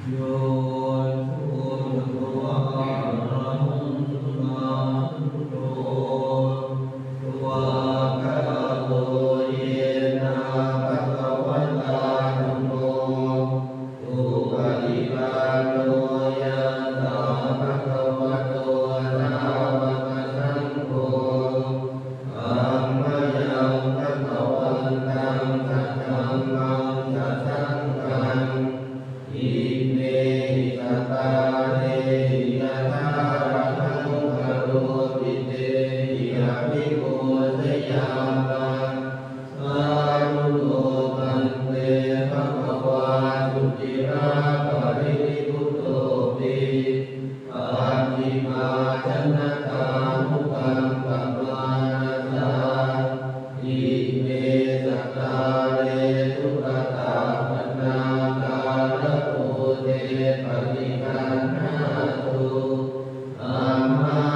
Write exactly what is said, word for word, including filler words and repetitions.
Yo sugato arahaṃ sukhaṃ sukho swakkhato, yena bhagavatā dhammo supaṭipanno, yassa bhagavato sāvakasaṅgho, tammayaṃ bhagavantaṃ sadhammaṃ sasaṅghaṃ, imehi sakkārehi yathārahaṃ āropitehi abhipūjayāma. Sādhu no bhante bhagavā suciraparinibbutopi, pacchimājanatānukampamānasā, ime sakkāre duggatapaṇṇākārabhūte paṭiggaṇhātu. Dhamma